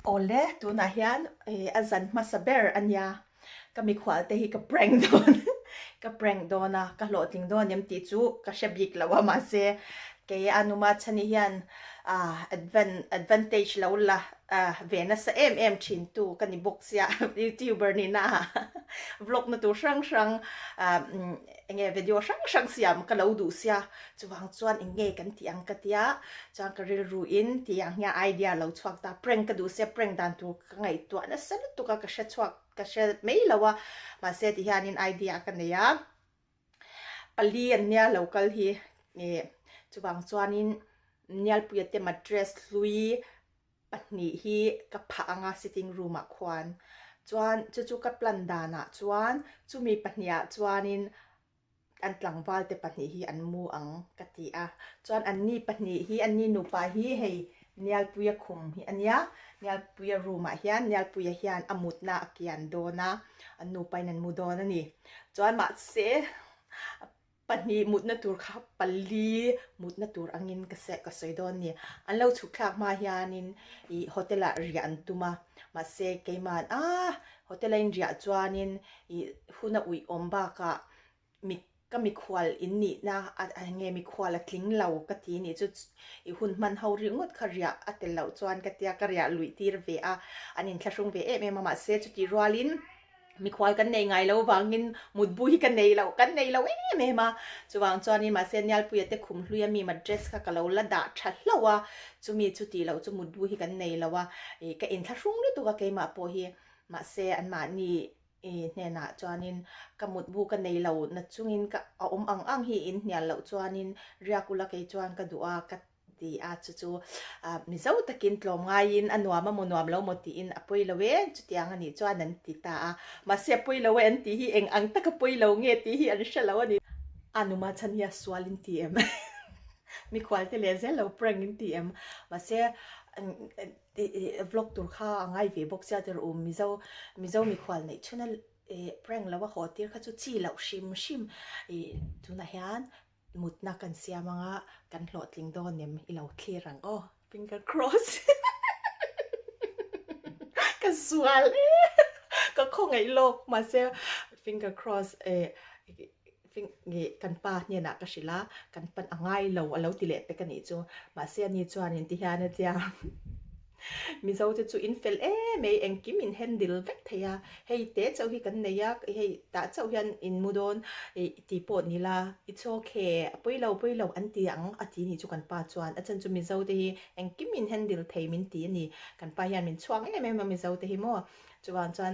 Awle, tunah hian a zan hmasa ber a nia. Ka mikhual te hi ka prank dawn ka prank dawn a, ka hlawhtling dawn em tih chu ka hre bik lo a mahse kei a numa chhani hian advantage lo la ve nasa em em thin tu ka ni bawk sia youtuber nihna ah vlog na tur hrang hrang enge video hrang hrang siam ka lo duh sia chuvang chuan eng nge kan tih ang ka tia chuan ka rilru in tih ang hian idea lo chhuak ta prank ka duh sia prank dan tur ka ngaihtuah nasa lutuk a ka hre chhuak ka hre mai lo a mahse ti hianin idea ka nei a pali an nia lo kal hi ih chuvang chuanin Nialpuia te mattress hlui pahnih hi ka phah ang a sitting room ah khuan chuan chu chu ka plan danah chuan chumi pahnih ah chuanin an tlangval te pahnih hi an mu ang ka ti a chuan anni pahnih hi anni nupa hi hei Nialpuia khum hi a nia Nialpuia room ah hian Nialpuia hian a mutna a kian dawn a an nupa in an mu dawn a ni chuan mahse Pahnih mutna tur kha pali mutna tur angin ka se ka sawi dawn ni. An lo chhuk thlak hma hianin ih hotel ah riah an tum a, mahse keima'n ah hotel a inriah chuanin ih hun a uih awm bakah mi ka mikhual in nihna a enge mikhual a tling lo ka ti nih chu ih hun hman ho ringawt kha riah a tel loh chuan ka tia ka riah luih tir ve a, an inthlahrung ve em em a mahse chutih rualin Mikhual kan nei ngai lo vangin mutbu hi ka nei lo, kan nei lo em em a. Chuvang chuanin mahse Nialpuia te khum hlui a mi mattress kha ka lo la dah tha hlauh a, chumi chu tih loh chu mutbu hi kan nei lo a, ih ka inthlahrung lutuk a keimah pawh hi. Mahse anmahni ih hnenah chuanin ka mutbu ka nei lo na chungin ka a awm ang ang hi inhnial loh chuanin riak ula kei chuan ka duh a ka ti a, chu chu Mizo takin tlawm ngaiin a nuam a maw nuam lo maw tiin a pawi lo e, chutiang a nih chuan an ti ta a, mahse a pawi lo e an tih hi eng ang taka pawi lo nge tih hi an hre lo a ni. A numa chhan hi a sual in ti em? Mikhual te leh zel lo prank in ti em? Mahse vlog tur kha a ngai ve bawk sia tirh u Mizo Mizo mikhual neih chhun a prank lo a haw tir kha chu chi loh hrim hrim tunah hian Mutna kan siam anga kan hlawhtling dawn em i lo thlir ang aw. Finger cross ka sual e ka khawngaih lawk mahse finger cross eh kan pa hnenah ka hrilh a kan pan a ngai lo a lo ti leh pek a nih chu mahse ani chuanin ti hian a tia. Mizo te chu in fel em ei, engkim in handle vek thei a, hei te chauh hi kan nei a, hei tah chauh hian in mu dawn ih ti pawh ni la, it's okay, a pawi lo pawi lo an ti ang a ti ni chu kan pa chuan, a chhan chu Mizo te hi engkim in handle thei min ti a ni, kan pa hian min chhuak em em a Mizo te hi maw, chuvang chuan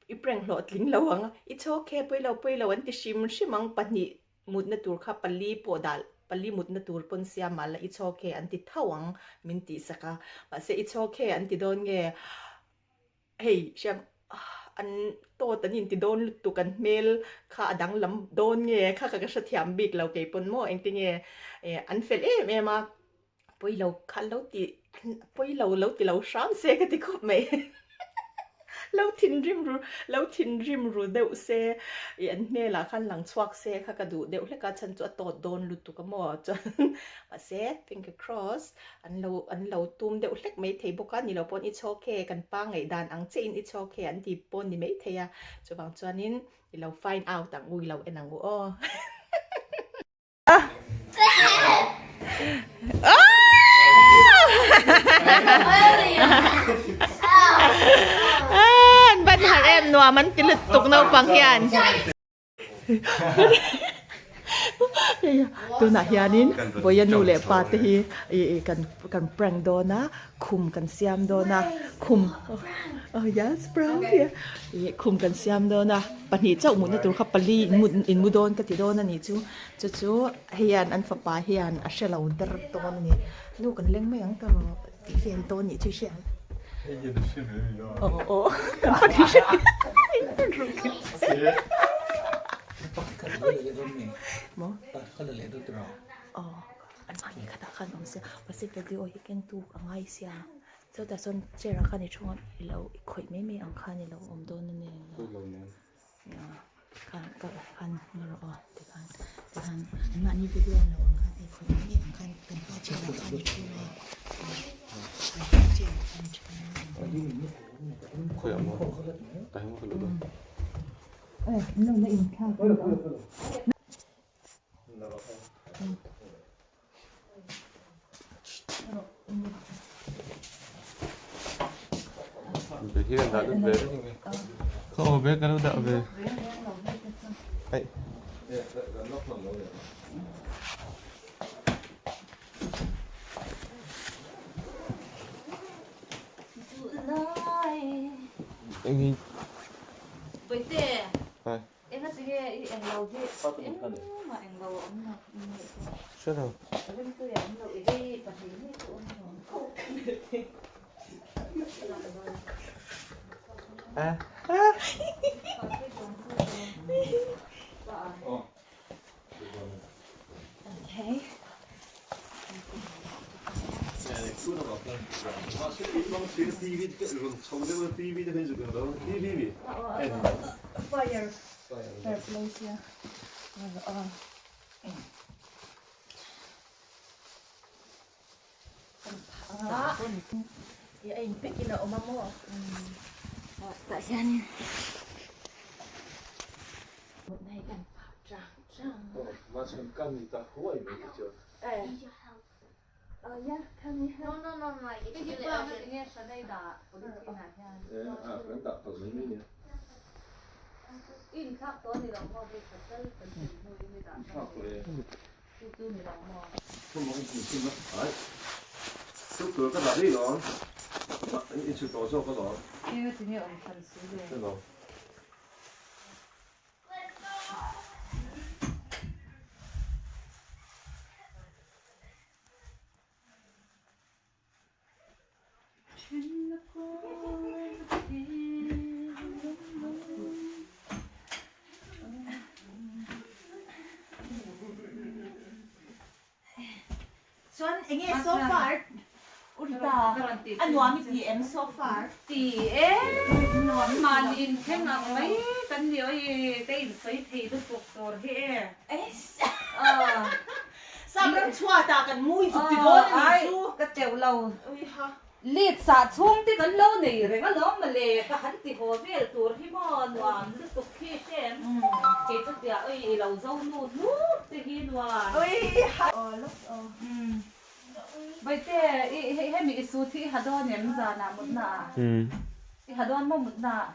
i prank hlawhtling lo ang, it's okay pawi lo pawi lo an ti hrim hrim ang pahnih. Mutna tur kha pali pawh dah pali mutna tur pawn siam mah la i chhawk he an ti tho ang min tih sak a mahse i chhawk he an ti dawn nge hei hriam an tawt an inti dawn lutuk an hmel kha a danglam dawn nge kha ka hrethiam bik lo kei pawn maw engtinge an fel em em a. Pawi lo kha lo ti pawi lo lo ti lo hram se ka ti khawp mai lo thinrim ru lo thinrim ru deuh se ih an hmelah khan lang chhuak se kha ka duh deuh hlek a chhan chu a tawt dawn lutuk a maw chuan mahse finger cross an lo an lo tum deuh hlek mai thei bawk a ni lo pawn i chhawk he kan pa ngaihdan ang chiah in i chhawk he an ti pawn ni mai thei a chuvang chuanin i lo find out ang u i lo en ang u aw. An ban harh em nuam an ti lutuk naupang hian. Tunah hianin Vawiin nu leh pa te hi ih kan kan prank dawn a khum kan siam dawn a khum oh yes prank ih khum kan siam dawn a pahnih chauh mutna tur kha pali in mut in mu dawn ka ti dawn a nih chu. Chu chu hian an fapa hian a hre lo der dawn a ni. Nu kan leng mai ang ta rawh tih vel dawn nih chu i hria ang. Aw aw kan pa tih hre Maw? Aw an mahni khatah khan awm sia mahse video hi kengtu a ngai sia chutah chuan chair ah khan i thu a i lo i khawih mai mai ang khan i lo awm dawn a ni. Khan ka khan hmu rawh aw tikhan tikhan anmahni video an lo ang khan hei khawih mai ang khan kan pa chair ah khan i thu a kan pa chair ah khan i thu a. Khawiah maw? Tah hian ka luh dawn. Be hi an dah lut ve reng nge. Kha aw be ka lo dah ve. Aih. Eng Bawihte. Hai. Enga tinge i englo hi engmah englo a awm lo. Hre lo. Rimtui a awm lo i hei pahnih hi chu awm lo. Okay. Fire fireplace ya. A in pack in a awm a maw? Tah hianin mutna hi kan phah chang chang a. Chuan enge so far Urita a nuam i ti em so far? Ti e, mahni inthleng ang mai kan ni awi ka insawi thei lutuk tur hi e. Sam ram chhuat ah kan mui zuk ti dawn a nih chu. Ka teuh lo. Lead sah chhung te kan lo nei reng alawm mawle ka han ti haw vel tur hi maw nuam lutuk khi hrem kei chu tia oi i lo zo nu hnuk te hi nuam. Vaite i hemi i sut hi i ha dawn em zanah mutna ah i ha dawn maw mutna ah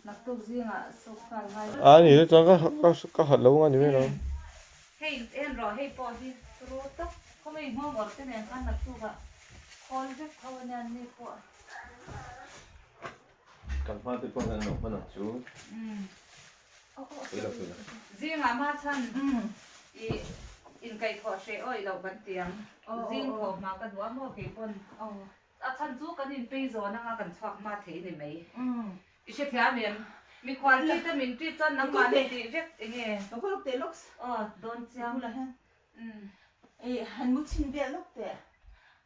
naktuk zingah suk nghal ngai. A ni le chuan ka ka hat lo ang a ni mai lo. Hei en rawh hei pawh hi ru tak khawmei nghawng awrh te nen khan naktuk ah khawl vek tho a nia ni pawh. Kan hma te pawh hian an lo hman ang chu. Zingah hma chhan i inkaihthawh hreh awih loh kan ti ang. Zing thawh hma ka duh a maw kei pawn. A chhan chu kan inpei zawn anga kan chhuak hma thei ni mai. I hrethiam em? Mikhual chi te min ṭit chuan nangmah ni tih vek enge? Aw dawn chiang. Han mu chhin vel lawk teh.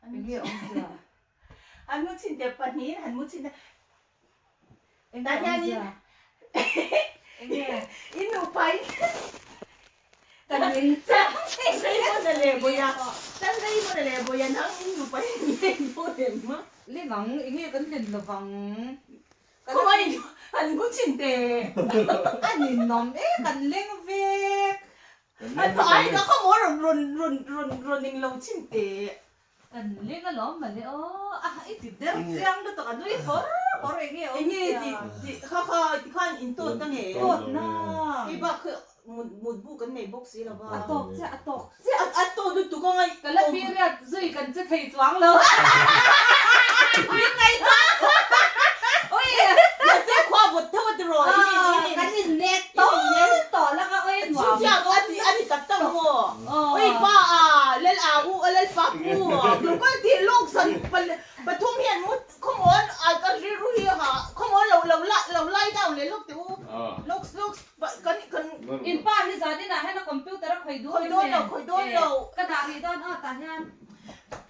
Enge awmzia? Han mu chhin teh pahnihin han mu chhin teh. Tah hianin in nupa in Kan ring chiah. Rei hmun a leh bawiha. Tan rei hmun a leh bawiha nang in nupa in leng dawn em ma? Leng ang, enge kan len lovang. Khawngaih han mu chhin teh. A ninawm e, kan leng vek. Ai ka khaw maw rawn rawn rawn rawn rawn englo chhin teh. Kan leng alawm mawle aw a i ti der chiang lutuk a nui hawr hawr enge awm Enge ti ti kha kha ti khan in tawt na nge tawt na hei bak khi mut mut bu kan nei bawk si lo va a tawk chiah a tawk chiah a tawt lutuk a ngai ka la period zui kan che thei chuang lo min ngaihtuah oi mahse khua vawt tho a ti rawh kan in nek tawh tawh la ka oi nuam chu chiah a ti a ti tak tak maw. Oi pa a lal a u a lal pa pu a local tih lawk zan pathum hian mut khawmawn a ka rilru hi ha khawmawn lo lo la lo lie down leh lawk teh u lawks lawks kan kan In pa hi zan inah hian a computer a khawi dawn em le khawi dawn lo ka dah rih dawn aw tah hian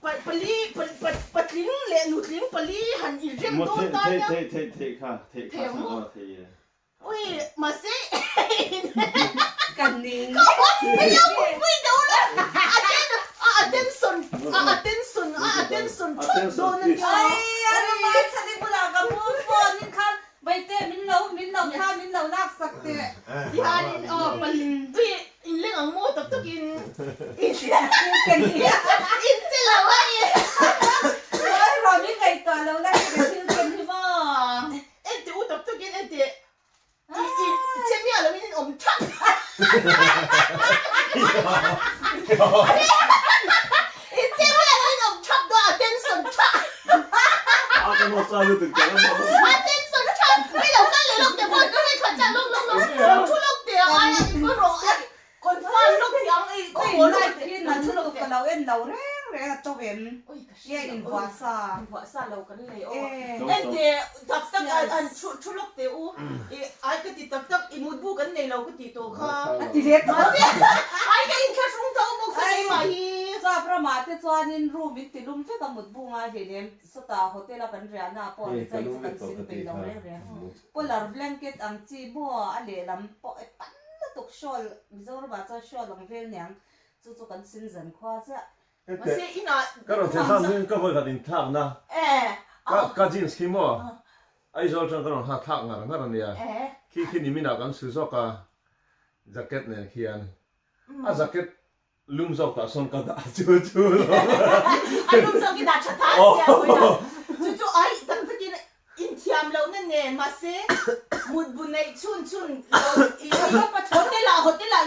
pa pali pa pa patling leh nutling pali han inrem dawn ta nia Thei thei thei kha thei kha thei e. Ui, mahse Ka ning. Pui deuh la. A attention, a attention, a attention thut dawn a nia. Ai, a lamah chhan i bulah ka mu phone in khan. Phone kha min lo lak sak teh. Tihianin aw pali tui inleng ang maw tak takin in che lo a ni. Ngawi rawh min ngaihtuah lo la hei ka thil ken hi maw. En teh u tak takin en teh i i che miah loin in awm that. In che miah loin awm that dawn a tension tha. A ka nawt sa lutuk teh a maw. A tension tha hei lo kal leh lawk teh phone ka hei khat chiah lawk lawk lawk lo thu lawk teh ang ai a in ka rawh a confirm lawk teh ang i ka haw lawk teh Khi nan lutuk ka lo en lo reng reng a to em nge in vuah sa. In vuah sa lo kan nei aw. En teh tak tak an thu thu lawk teh u i ai ka ti tak tak i mutbu kan nei lo ka tih tawh kha. A ti leh tawh. Ai ka inthlahrung tho bawk sa keimah hi. Sap ramah te chuanin room in ti lum vek a mutbu ngai hlei lem sawtah hotel a kan riahna ah pawh rechai chu kan sin peih lo reng reng. Polar blanket ang chi maw a lehlam pawh e pan lutuk shawl Mizoramah chuan shawl ang vel niang chu chu kan sin zan khua chiah. Mahse inah Ka rawn thlen hlan hi ka vawi khat inthlakna ka jeans khi maw Aizawl chuan ka rawn ha thlak ngar ngar a nia. Khi khi niminah kan su zawk a jacket nen khian a jacket lum zawk tah sawn ka dah chu chu lo. A lum zawk i dah tha tha sia vawiin chu chu ai tak takin inthiam lohna nen mahse mutbu neih chhun chhun lo i hotel ah hotel ah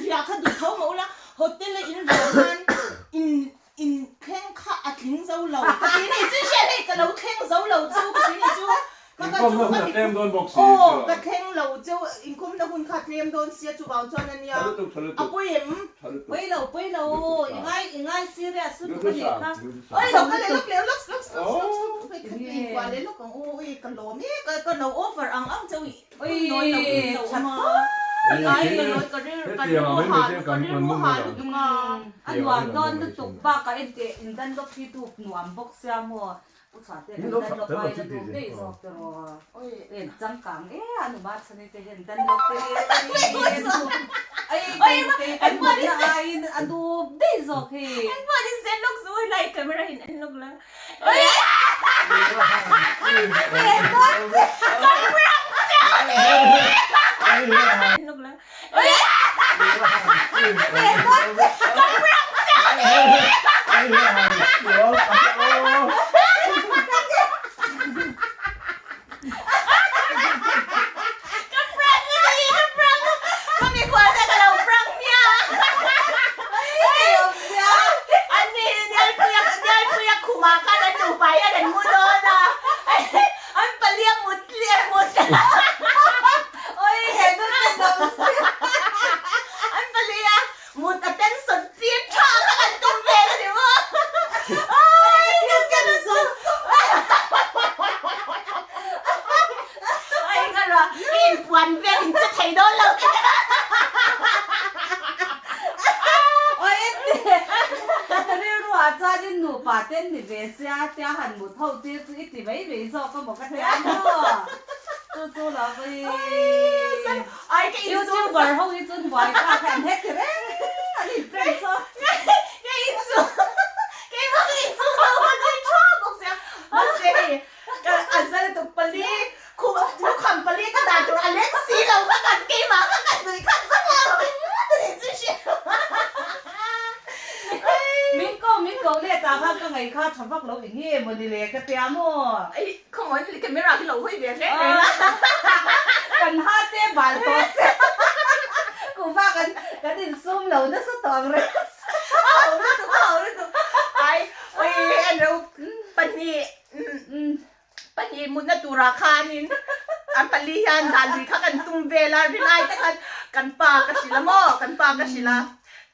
riah kha duh tho mah ula hotel a in riah khan in In thleng kha a tling zo lo ka ti ni chu hriat hei ka lo thleng zo lo chu ka ti ni chu ka ka chu ka ti aw ka thleng lo chu inkawmna hun kha a tlem dawn sia chuvang chuan a nia a pawi em? Pawi lo pawi lo i ngai i ngai serious lutuk a nih kha. Oi lo ka leh lawk leh lawk lawk lawk lawk hei kha i kuah leh lawk ang u ui ka lawm e ka ka lo offer ang ang cheu i Oi A nuam dawn lutuk bakah enteh in dan lawk hi dup nuam bawk sia maw Pu Chhuahte kan dan lawk ai la dup daih zawk te rawh en changkang e a numa chhani te hian dan lawk te hi en dup ai kei kan mutna aiin a dup daih zawk hi. Rilruah chuan in nupa ten ni ve sia tia han mut ho tir chu i ti mai mai zawk a maw ka hria maw? Chu chu lo vai Youtuber ho hi chuan buai thlak hi an heti reng an in prank zawk. Min ko min ko let ah khan ka ngaih kha tha vak lo eng nge maw ni le ka tia maw? Kan ha te bal tawh se kuhva kan kan insum lo nasa tawh ang reng. Pahnih mutna turah khanin an pali hian dan lui kha kan tum vel a, rinai te khan kan pa ka hrilh a maw, kan pa ka hrilh a,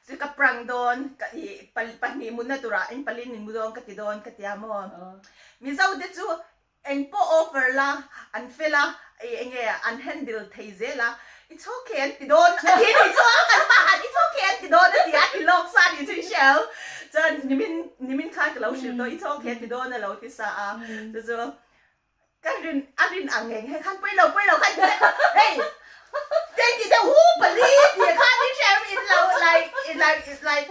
chu ka prang dawn ka i pahnih mutna turah in pali min mu dawn ka ti dawn ka ti a maw. Mizo te chu eng pawh offer la an fel a, i enge an handle thei zel a, it's okay an ti dawn a ti ni chu a, kan pa khan it's okay an ti dawn a ti a, ti lawk sa ni chu i hre ang. Chuan nimin nimin khan ka lo hrilh tawh it's okay an ti dawn a lo ti sa a, chu chu ka rin a rin ang eng he khan pawi lo pawi lo khan ti se hei teng ti deuh hu pali tih khan i hre ang in lo like like like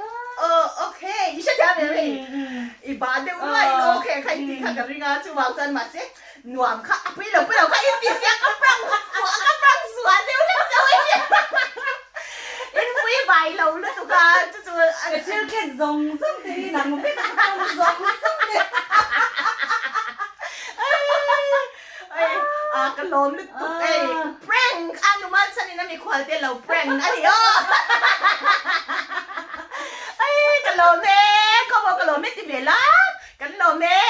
oh okay i hre thiam em hei i ba deuh nuai in okay kha i tih kha ka ring a chuvang chuan mahse nuam kha a pawi lo pawi lo kha i ti sia ka prank ka. chu chu a thil ken zawng zawng te hi nang vek a ka tawng zawng zawng te. Ei a ka lawm lutuk ei ka prank a numa chhan in a mikhual te lo prank a ni aw. Ei ka lawm e khaw ka lawm e ti ve la kan lawm e.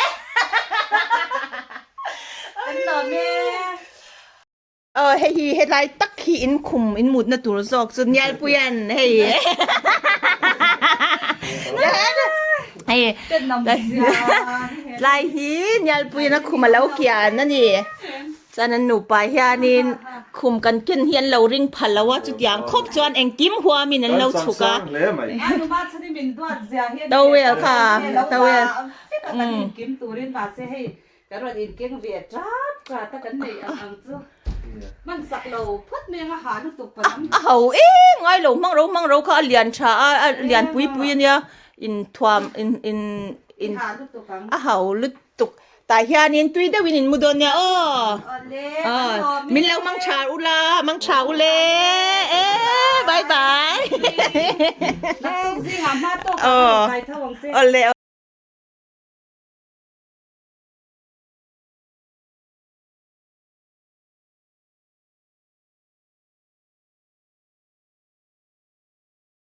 Kan lawm e. Aw hei hi helai tak hi in khum in mutna tur zawk chu Nialpuian hei hei tlai hi Nialpuian a khum a lo kian a ni chuan an nupa hianin khum kan ken hi an lo ring phal lo a chutiang khawp chuan engkim huamin an lo chhuk a towel kha towel Kan rawn inkeng ve ṭat ṭat a kan neih ang ang chu hman sak lo phawt mai anga ha lutuk pa lam. A ho e ngai lo hmang ro hmang ro kha a lian tha a a lian pui pui ania inthuam in in in Ha lutuk ang. A ho lutuk tah hianin tui deuhin in mu dawn nia aw. Awle kan lawm e. Min lo mang tha ula mang tha ule e bye bye. Naktuk zingah hma tawk ah ka rawn kai tho ang che. Awle.